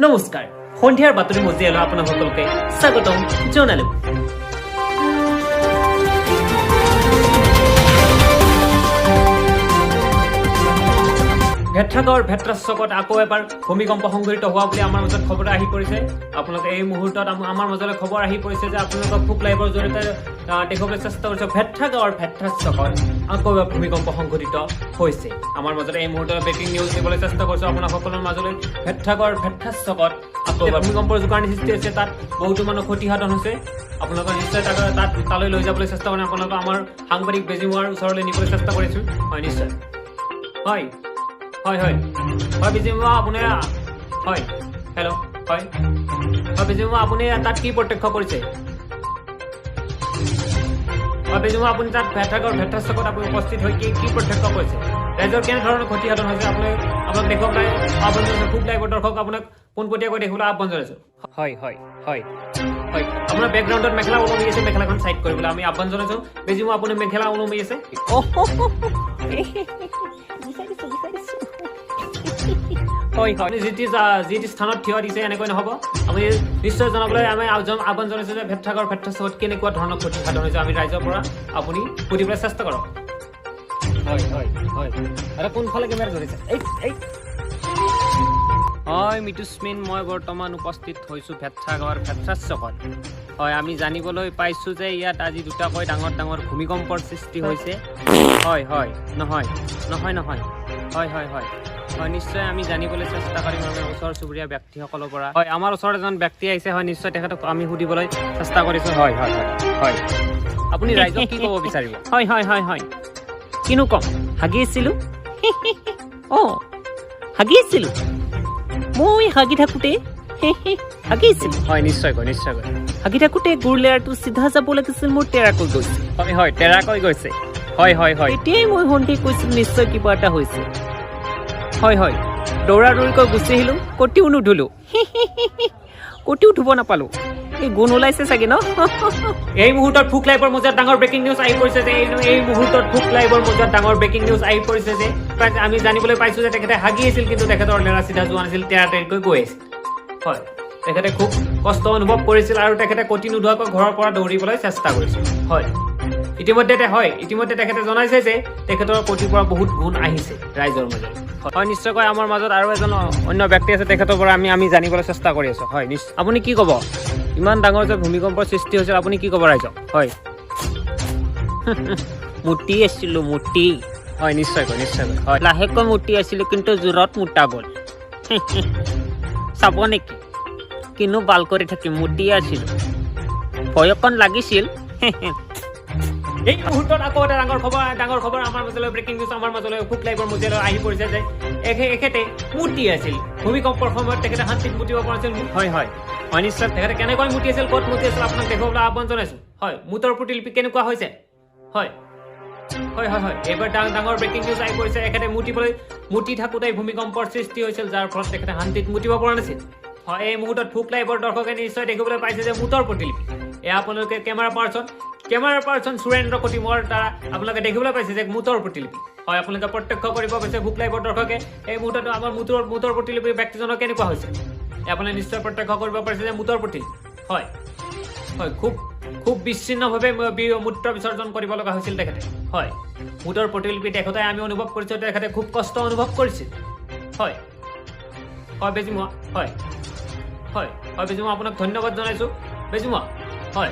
নমস্কাৰ, সন্ধিয়াৰ বাতৰি মজিয়ালৈ আপোনাক সকলোকে স্বাগতম জনালো। ভেট্ৰাগড় ভেট্ৰাচকত আকৌ এবাৰ ভূমিকম্প সংঘটিত হোৱা বুলি আমাৰ মাজত খবৰ আহি পৰিছে। আপোনালোকে এই মুহূৰ্তত আমাৰ মাজলৈ খবৰ আহি পৰিছে যে আপোনালোকক ফুক লাইভৰ জৰিয়তে দেখুৱাবলৈ চেষ্টা কৰিছে, ভেট্ৰাগাঁৱৰ ভেট্ৰাচকত আকৌ এবাৰ ভূমিকম্প সংঘটিত হৈছে। আমাৰ মাজত এই মুহূৰ্তত ব্ৰেকিং নিউজ দিবলৈ চেষ্টা কৰিছোঁ আপোনাক সকলৰ মাজলৈ। ভেট্ৰাগড় ভেট্ৰাচকত আকৌ এবাৰ ভূমিকম্পৰ জোকাৰণি সৃষ্টি হৈছে, তাত বহুতো মানুহ ক্ষতি সাধন হৈছে। আপোনালোকৰ নিশ্চয় তাত তালৈ লৈ যাবলৈ চেষ্টা কৰিম, আপোনালোকৰ আমাৰ সাংবাদিক বেজিমোৱাৰ ওচৰলৈ নিবলৈ চেষ্টা কৰিছোঁ। হয়, নিশ্চয়, হয় হয় হয় হয় বেজিমোৱা, আপুনি, হয়, হেল্ল', হয় হয়, বেজিমোৱা, আপুনি তাত কি প্ৰত্যক্ষ কৰিছে? হয় বেজিমোৱা, আপুনি তাত ভেট্ৰাগড় ভেট্ৰাচকত আপুনি উপস্থিত হৈ কি কি প্ৰত্যক্ষ কৰিছে? ৰাইজৰ কেনেধৰণৰ ক্ষতি সাধন হৈছে আপুনি আপোনাক দেখুৱাবলৈ আহ্বান জনাইছোঁ। খুব লাইভৰ দৰ্শক আপোনাক পোনপটীয়াকৈ দেখিবলৈ আহ্বান জনাইছোঁ। হয় হয় হয় হয়, আপোনাৰ বেকগ্ৰাউণ্ডত মেখেলা ওলমি আছে, মেখেলাখন চাইড কৰিবলৈ আমি আহ্বান জনাইছোঁ। বেজিমোৱা, আপুনি মেখেলা ওলমি আছে। হয় হয়, আপুনি যিটি স্থানত থিয় দিছে এনেকৈ নহ'ব। আপুনি নিশ্চয় জনাবলৈ আমি আহ্বান জনাইছোঁ যে ভেট্ৰাগড় ভেট্ৰাচকত কেনেকুৱা ধৰণৰ ক্ষতি সাধন হৈছে আমি ৰাইজৰ পৰা আপুনি সুধিবলৈ চেষ্টা কৰক। হয় হয় হয়, আৰু কোনফালে কেমেৰা ধৰিছে? এই এই হয়, মিতুস্মিন, মই বৰ্তমান উপস্থিত হৈছোঁ ভেট্ৰাগড় ভেট্ৰাচকত। হয়, আমি জানিবলৈ পাইছোঁ যে ইয়াত আজি দুটাকৈ ডাঙৰ ডাঙৰ ভূমিকম্পৰ সৃষ্টি হৈছে। হয় হয়, নহয় নহয় নহয়, হয় হয় হয় হয়, নিশ্চয় আমি জানিবলৈ চেষ্টা কৰিম আমি ওচৰ চুবুৰীয়া ব্যক্তিসকলৰ পৰা। হয়, আমাৰ ওচৰত এজন ব্যক্তি আহিছে। হয়, নিশ্চয় তেখেতক আমি সুধিবলৈ চেষ্টা কৰিছোঁ। হয় হয় হয় হয়, আপুনি ৰাইজক কি ক'ব বিচাৰিব? হয় হয় হয় হয়, কিনো ক'ম, হাগিছিলোঁ। অঁ, হাগিছিলোঁ মই, হাগি থাকোঁতে হাগিছিলোঁ। হয়, নিশ্চয়কৈ নিশ্চয়কৈ। হাগি থাকোঁতে গুৰ লেয়াৰটো চিধা যাব লাগিছিল, মোৰ তেৰাকৈ গৈছে। হয় হয়, তেৰাকৈ গৈছে। হয় হয় হয়, তেতিয়াই মই সন্দেহ কৈছিলোঁ নিশ্চয় কিবা এটা হৈছে। হয় হয়, দৌৰা দৌৰিকৈ গুচি আহিলোঁ, কতিও নুধুলো, কতিও ধুব নাপালোঁ। এই গুণ ওলাইছে চাগে ন? এই মুহূৰ্তত ফুক লাইভৰ মজিয়াত ডাঙৰ ব্ৰেকিং নিউজ আহি পৰিছে যে এই মুহূৰ্তত ফুক লাইভৰ মজিয়াত ডাঙৰ ব্ৰেকিং নিউজ আহি পৰিছে যে আমি জানিবলৈ পাইছোঁ যে তেখেতে হাগি আছিল, কিন্তু তেখেতৰ লেৰা চিধা যোৱা নাছিল, তেৰা তেৰিকৈ গৈ আছিল। হয়, তেখেতে খুব কষ্ট অনুভৱ কৰিছিল আৰু তেখেতে কটি নোধোৱাকৈ ঘৰৰ পৰা দৌৰিবলৈ চেষ্টা কৰিছিল। হয়, ইতিমধ্যে তেখেতে জনাইছে যে তেখেতৰ কটিৰ পৰা বহুত গুণ আহিছে ৰাইজৰ মাজত। হয়, নিশ্চয়কৈ আমাৰ মাজত আৰু এজন অন্য ব্যক্তি আছে, তেখেতৰ পৰা আমি আমি জানিবলৈ চেষ্টা কৰি আছোঁ। হয়, নিশ্চয়, আপুনি কি ক'ব? ইমান ডাঙৰ যে ভূমিকম্পৰ সৃষ্টি হৈছিল, আপুনি কি ক'ব ৰাইজক? হয়। মুতি আছিলোঁ, মুতি। হয়, নিশ্চয়কৈ নিশ্চয়কৈ, হয়। লাহেকৈ মুতি আছিলোঁ, কিন্তু জোৰত মুতা গ'ল। চাব নেকি? কিনো বাল কৰি থাকিম, মুতি আছিলোঁ, ভয় অকণ লাগিছিল। এই মুহূৰ্তত আকৌ এটা ডাঙৰ খবৰ আমাৰ মাজলৈ, ব্ৰেকিং নিউজ আমাৰ মাজলৈ ফুক লাইভৰ মজিয়ালৈ আহি পৰিছে যে এখেতে মুতি আছিল ভূমিকম্পৰ সময়ত, তেখেতে শান্তিত মুতিব পৰা নাছিল। হয় হয় হয়, নিশ্চয় তেখেতে কেনেকৈ মুতি আছিল, ক'ত মুতি আছিল আপোনাক দেখুৱাবলৈ আহ্বান জনাইছোঁ। হয়, মুতৰ প্ৰতিলিপি কেনেকুৱা হৈছে? হয় হয় হয় হয়, এইবাৰ ডাঙৰ ব্ৰেকিং নিউজ আহি পৰিছে। এখেতে মুতি থাকোঁতে ভূমিকম্পৰ সৃষ্টি হৈছিল, যাৰ ফলত তেখেতে শান্তিত মুতিব পৰা নাছিল। হয়, এই মুহূৰ্তত ফুক লাইভৰ দৰ্শকে নিশ্চয় দেখিবলৈ পাইছে যে মুতৰ প্ৰতিলিপি। এয়া আপোনালোকে কেমেৰা পাৰ্চন সুৰেন্দ্ৰ কটিমৰ দ্বাৰা আপোনালোকে দেখিবলৈ পাইছে যে মুতৰ প্ৰতিলিপি। হয়, আপোনালোকে প্ৰত্যক্ষ কৰিব পাৰিছে ফুক লাইভৰ দৰ্শকে এই মুহূৰ্তত আমাৰ মুতৰ প্ৰতিলিপি ব্যক্তিজনৰ কেনেকুৱা হৈছে, আপোনালোকে নিশ্চয় প্ৰত্যক্ষ কৰিব পাৰিছে যে মুতৰ প্ৰতিলিপি। হয় হয়, খুব খুব বিচ্ছিন্নভাৱে মূত্ৰ বিসৰ্জন কৰিব লগা হৈছিল তেখেতে। হয়, মূতৰ প্ৰতিলিপি দেখোঁতে আমি অনুভৱ কৰিছোঁ তেখেতে খুব কষ্ট অনুভৱ কৰিছিল। হয় হয়, বেজিমোৱা, হয় হয় হয়, বেজিমোৱা, আপোনাক ধন্যবাদ জনাইছোঁ বেজিমোৱা। হয়,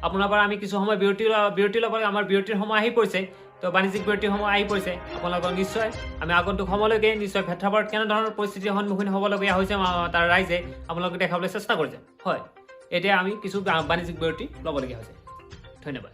আপোনাৰ পৰা আমি কিছু সময় বিৰতি ল'ব লাগে, আমাৰ বিৰতিৰ সময় আহি পৰিছে, তো বাণিজ্যিক বিৰতিৰ সময় আহি পৰিছে। আপোনালোকক নিশ্চয় আমি আগন্তুক সময়লৈকে নিশ্চয় ভেট্ৰাবাৰত কেনেধৰণৰ পৰিস্থিতিৰ সন্মুখীন হ'বলগীয়া হৈছে তাৰ ৰাইজে আপোনালোকে দেখাবলৈ চেষ্টা কৰিছে। হয়, এতিয়া আমি কিছু বাণিজ্যিক বিৰতি ল'বলগীয়া হৈছে। ধন্যবাদ।